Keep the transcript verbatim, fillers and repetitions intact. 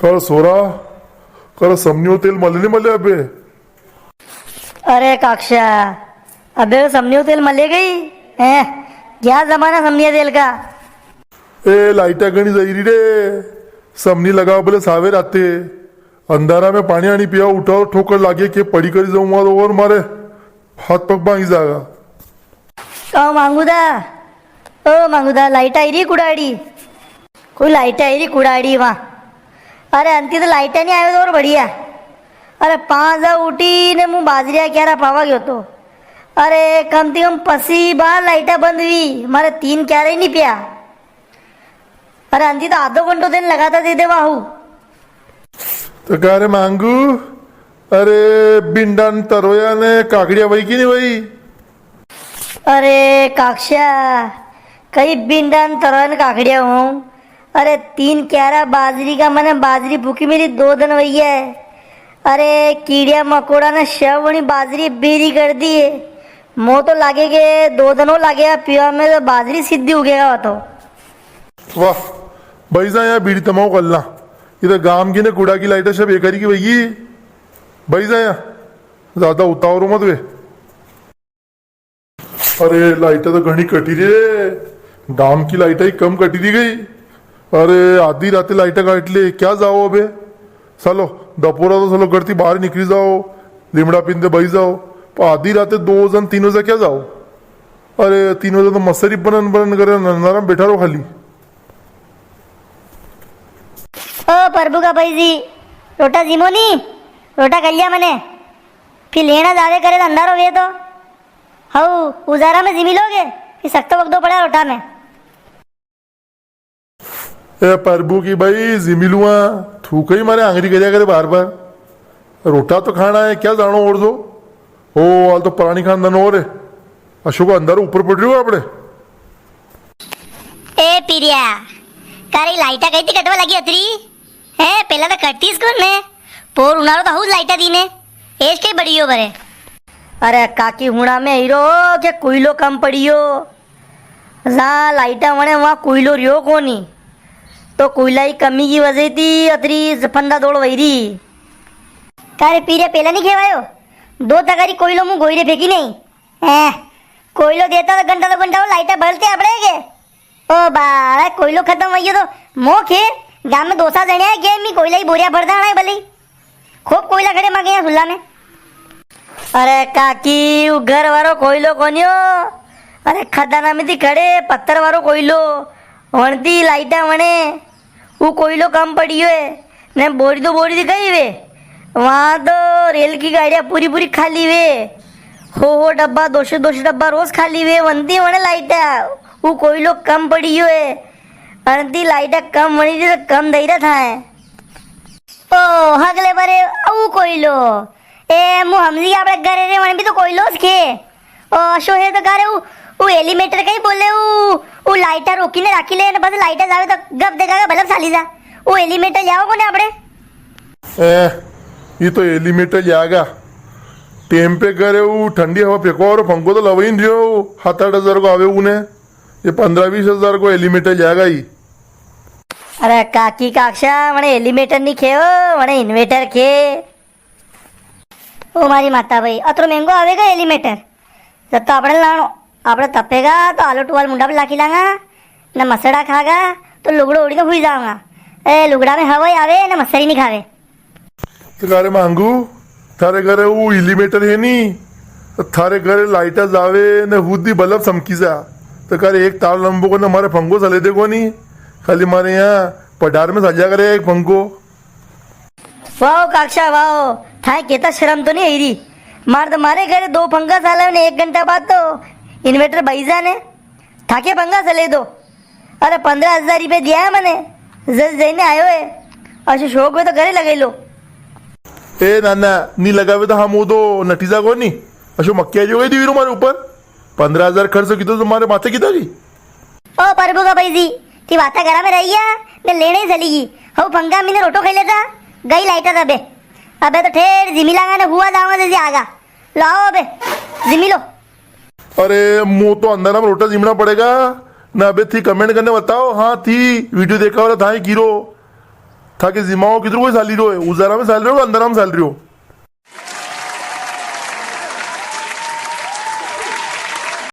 कर सोरा, कर समनियो तेल मले नी मले अबे? अरे काक्षा, अबे वो समनियो तेल मले गई? हैं, क्या जमाना समनिया तेल का। ए, लाइटा घणी जई री रे, समनी लगावा भले सावे राते, अंधारा में पाणी आणी पिया उठा और ठोकर लागे के पड़ी करी जाऊंगा तो और मारे हाथ पग भांगी जागा। ओ मांगूदा, ओ मांगूदा, लाइट आई री कुड़ाड़ी? कोई लाइट आई री कुड़ाड़ी वां? अरे अंती तो लाइट नी आयो तो और बढ़िया। अरे पांच जा उठी ने मूं बाजरिया क्यारा पावा गयो तो। अरे कम ती कम पसी बार लाइटा बंद हुई, मारे तीन क्यारा ही नी पिया। अरे अंती तो आधो घंटो दिन लगातार दे देवा हूँ। तो का रे मांगू, अरे बिंडा न तरोया ने काकड़िया वई की नी वई? अरे काक्षा, कई बिंडा न तरोया ने काकड़िया हूँ। अरे तीन क्यारा बाजरी का मने बाजरी फूकी मेरी दो दन वई है। अरे कीड़िया मकोड़ा ने सब वणी बाजरी बेरी कर दी है। मो तो लागे के दो दन हो लागे पीवा में तो बाजरी सीधी उगेगा वो तो। वाह, भाई जा या बीड़ी तमाओ कर ला। इधर गांव की ने कुड़ा की लाइट सब एक की वई। भाई जा या, ज्यादा उतावरो मत वे। अरे लाइटा तो घणी कटी रे, गांव की लाइटा ही कम कटी दी गई। अरे आधी राते लाइटा काट ले, क्या जाओ अबे? चलो, दपोरा तो चलो घर ती बाहर निकली जाओ, लीमड़ा पींदे बही जाओ, पर आधी राते दो जन तीन बजे क्या जाओ? अरे तीन बजे तो मसरी बनन बनन करे, अंधारा में बैठा रहो खाली। ओ प्रभु का भाई जी, रोटा जीमो नी, रोटा कर लिया मने, फिर लेना जावे करे तो अंधारो वे तो। हऊ, उजारा में जिमी लोगे, कि सख्तो वक्तो पड़ा रोटा में। ए प्रभु की भाई, जिमी लुआ, थू कई मारे आंगरी करिया करे बार बार। रोटा तो खाना है, क्या जानो और दो। ओ, हाल तो पुरानी खानदान और है। अशोक अंदर ऊपर पड़ रही हो आपने। ए पिरिया, कारे लाइटा कई थी कटवा लगी अतरी? ए, पेला तो कटतीस कोनी। पोर उनारो तो हऊ लाइटा दीने। एस के बड़ी हो बरे। अरे काकी हुणा में हीरो के कोयलो कम पड़ियो। जां लाइटा वणे वां कोयलो रियो कोनी। तो कोयला की कमी की वजह थी अतरी फंदा दौड़ वई री। कारे पीरे पेला नी खेवायो? दो तगारी कोयलो मूं गोईरे फेंकी नी। ए, कोयलो देता तो घंटा दो घंटा वो लाइटा बलते आपड़े के। ओ बारा, कोयलो खत्म हुई गयो तो मो खेर, गांव में दो सा जणे आए, के मी कोयला ही बोरिया भरता आना है भले। खूब कोयला खड़े मांगे यहाँ सुल्ला में। अरे काकी, वो घर वारो कोयलो कोनियो। अरे खदाना में थी खड़े पत्थर वारो कोयलो, वणती लाइटा वणे। वो कोयलो कम पड़ियो है। ने बोरी तो बोरी थी गई वे। वहां तो रेल की गाड़ियां पूरी पूरी खाली वे। हो हो डब्बा, दो सौ दो सौ डब्बा रोज खाली वे, वंदी वणे लाइटा। वो कोयलो कम पड़ियो है। अणती लाइटा कम वणी थी तो कम दई रहा था है। ओ, हगले बरे, ऊ कोयलो। ए, मु हमजी आपणे घरे रे, वण भी तो कोयलो स के। ओ, अशो है तो कारे ऊ, ऊ एलिमेटर कई बोले, ऊ, ऊ लाइटा रोकी ने राखी ले, ने बस लाइटा जावे तो गप देखा के बल्ब साली जा। ऊ एलिमेटर लियाओ कोने आपणे? ए, ई तो एलिमेटर लियागा। टेम पे करे ऊ ठंडी हवा फेंको और पंखो तो लवई नी रियो, सात आठ हजार को आवे ऊ ने। ये पन्द्रह बीस हजार को एलिमेटर लियागा ई। अरे काकी काक्षा, वणे एलिमेटर नी खेओ, वणे इन्वेटर खे। ओ मारी माता भाई, अतरो महंगो आवेगा एलिमेटर? जब तो आपणे लाणो, आपणे तपेगा तो आलो टुवाल मुंडा पे लाखी लांगा, न मसड़ा खागा तो लुगड़ो ओढ़ी ने हुई जावांगा। ए, लुगड़ा में हवा ही आवे, न मसरी नी खावे। तो कारे मांगू, थारे घरे वो एलिमेटर है नी? तो थारे घरे लाइटा जावे ने हुदी बल्ब समकी जा। तो कारे एक तार लंबो को ने मारे पंखो सले दे कोनी। खाली मारे यहाँ पडार में सल्या करे एक पंखो। वाओ काक्षा वाओ, थाए केता शर्म तो नी आई री। मार तो मारे घरे दो पंखा साले ने एक घंटा बाद तो इन्वर्टर बई जा ने। थाके पंखा सले दो। अरे, पन्द्रह हजार रुपया दिया है मने, जद जईने आयो है। अशो शौक वे तो घरे लगाई लो। ए नाना, नी लगावे तो हम उदो नटीजा कोनी। अशो मक्किया जो गई दी मारे ऊपर। पन्द्रह हजार खर्च कीधो तो मारे माथे कीधा जी। ओ प्रभु का भाई जी, थी बाता घरा में रही है, ने लेने ही चली गई। हऊ पंखा मीने रोटो खाई लेता, गई लाइट तबे। अबे तो ठेर जिमी लांगा ने हुआ जावांगा जैसे आगा। लाओ अबे, जिमी लो। अरे, मु तो अंधारा में रोटा जिमना पड़ेगा ना। अबे थी comment करने बताओ। हाँ, थी video देखा वाला था ही कीरो। थाके जिमाओ किधर कोई साली रो है, उजारा में साली रो, अंधारा में साली रो?